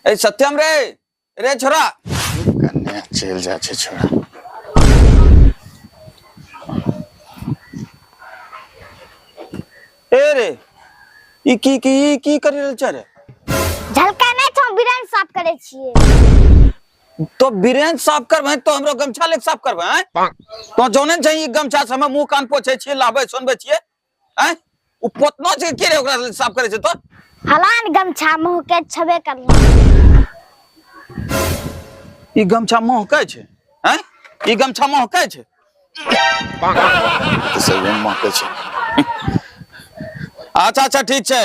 ए सत्यम रे रे छोरा कन्ने चलि जाइ छै छोरा ए रे ई की की ई की करि रहल छै रे झलका नहि छौ बिरन साफ करै छियै तो बिरेन साफ करबै तो हमरो गमछा लेके साफ करबै आँय? तो जोने छै ई गमछा से हमे मुंह कान पोछै छियै लाबै सोनबै छियै आँय उ पोतना छै के रे ओकरा साफ करै छै तो हलान गमछा मुँह के छबे करलो ई गमछा महकै छै आँय ई गमछा महकै छै तऽ सही में महकै छै अच्छा अच्छा ठीक छै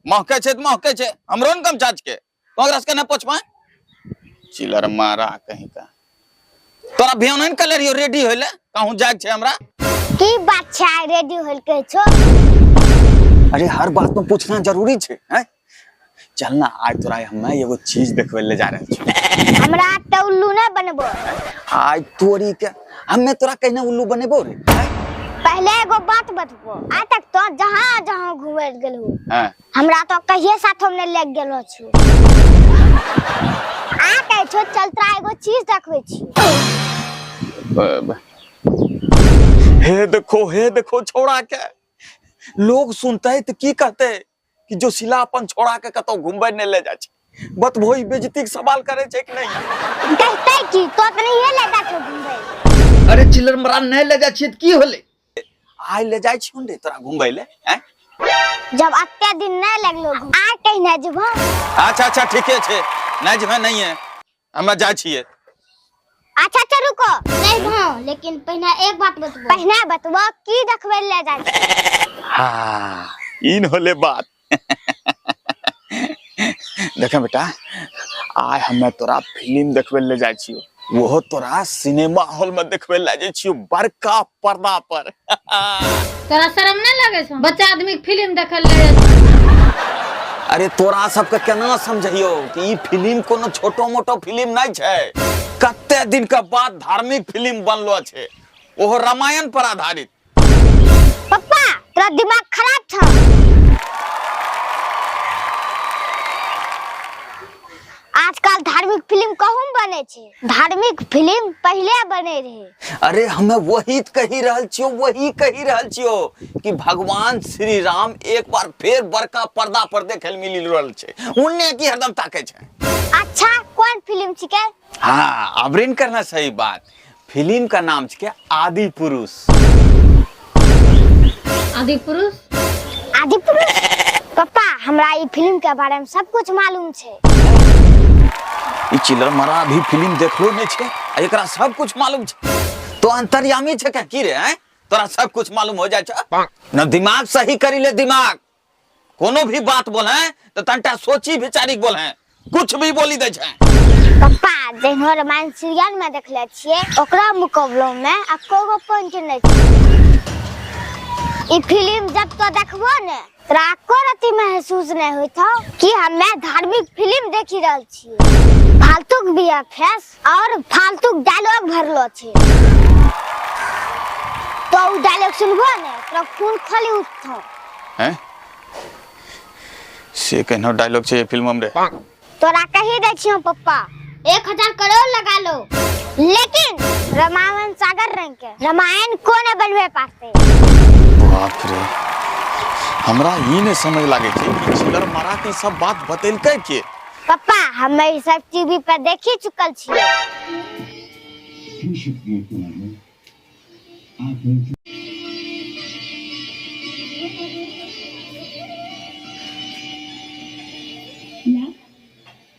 महकै छै तऽ महकै छै हमरो ने गमछा छै ओकरा से केना पोछबै चिलर मारा कहीं का तोरा भियान नहीं कले रहियो रेडी होइले कहूँ जाए छै हमरा की बात छै आइ रेडी होइल कहै छो अरे हर बात में पूछना जरूरी छै हैं चल ना आज तोरा हमे एगो चीज देखबै ले जा रहल छी हमरा तऽ उल्लू नहि बनबो आज तोरी के हमे तोरा कहने उल्लू बनेबो रे हैं? पहले एगो बात बतबो आइ तक तो जहाँ जहाँ घूमे गेलहु हाँ हमरा तो कहिए साथो में ले गेलो छु आ कहै छो चल तोरा एगो चीज देखबै छी हे देखो हे देखो छोड़ा के लोग सुनते तो की कहते कि जो शिला अपन छोड़ा के कतौ घुमबै नहीं ले जाइ छै बतबो ई बेइज्जती के सवाल करे छै कि नहीं कहते की तो तो नहीं ले जा छो घूमबै अरे चिल्लर मरा नहीं ले जाइ छियै तऽ की होले आइ ले जाइ छियौ रे तोरा घुमबै ले हैं जब अत्ते दिन नहीं लगलो घूम आ कहीं नहीं जेबो अच्छा अच्छा ठीके छै नहीं जेबै नहीं है हमरा जाइ छियै अच्छा अच्छा रुको नहीं भाव लेकिन पहले एक बात बतबो पहले बतबो की देखबै ले जा छी हाँ इन होले बात देखे बेटा आइ हमे तोरा फिल्म देखबै ले जाइ छियो ओहो तोरा सिनेमा हॉल में देखबै ले जाइ छियो बड़का पर्दा पर तोरा शर्म नहीं लगे छौ बच्चा आदमी के फिल्म देखल ले जाइ छौ। अरे तोरा सबके केना समझियो कि ई फिल्म कोनो छोटो मोटो फिल्म नहीं छै कते दिन के बाद धार्मिक फिल्म बनलो छै ओहो रामायण पर आधारित पप्पा तोरा दिमाग खराब छौ आजकल धार्मिक फिल्म कहूँ बने छै धार्मिक फिल्म पहले बने रहे अरे हमें वही कही रहल छियो वही कही रहल छियो कि भगवान श्री राम एक बार फिर बड़का पर्दा पर देखे ले मिली रहल छै उन्ने की हरदम ताके छै अच्छा कौन फिल्म छिकै हाँ अबरीन करना सही बात फिल्म का नाम छिकै आदि पुरुष आदि पुरुष आदि पुरुष पप्पा हमरा ई फिल्म के बारे में सब कुछ मालूम छै ई चिलर मरा भी फिल्म देखलो नहीं छै आ एकरा सब कुछ मालूम छै तो अंतर्यामी छै का की रे हैं तोरा सब कुछ मालूम हो जाय छै न दिमाग सही करी ले दिमाग कोनो भी बात बोले तो तनटा सोची विचारी बोले कुछ भी बोली दै छै पप्पा जहिनो रामायण सीरियल में देखले छियै ओकरा मुकाबलो में एको गो पॉइंट नहीं छै ई फिल्म जब तो देखबो ने तोरा एको रति महसूस नहीं होइत हौ कि हमे धार्मिक फिल्म देखि रहल छियै फालतू के बीएफएस और फालतू के डायलॉग भरलो छै तो उ डायलॉग सुनबो ने तोरा खून खली उठतो हैं से केहनो डायलॉग छै फिल्म में रे तोरा कही दै छियौ पप्पा 1000 करोड़ लगा लो लेकिन रामायण सागर रंग के रामायण को ने बनबे पारते बाप रे हमरा ई नहीं समझ लागे छै कि चिलर मारा के ई सब बात बतेलकै के पप्पा हम ई सब टीवी पर देखी चुकल छियै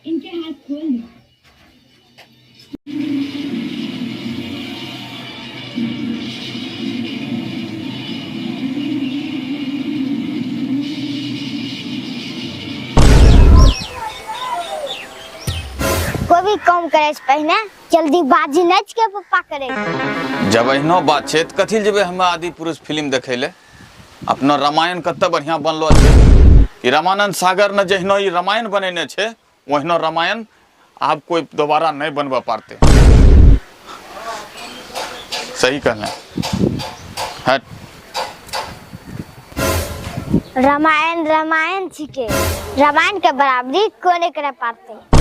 इनके हाथ खोल दो कोई भी काम करे से पहिने जल्दीबाजी नहि छिकै पप्पा करे जब एहनो बात छै तऽ कथी लए जेबै हम आदि पुरुष फिल्म देखै लए अपना रामायण कते बढ़िया बनलो छै ई रामानंद सागर ने जहिनो ई रामायण बनेने छै ओहिनो रामायण आब कोई दोबारा नहीं बनबा पारते। सही कहले। हट। रामायण रामायण छिके, रामायण के बराबरी कोई नहीं करे पारते।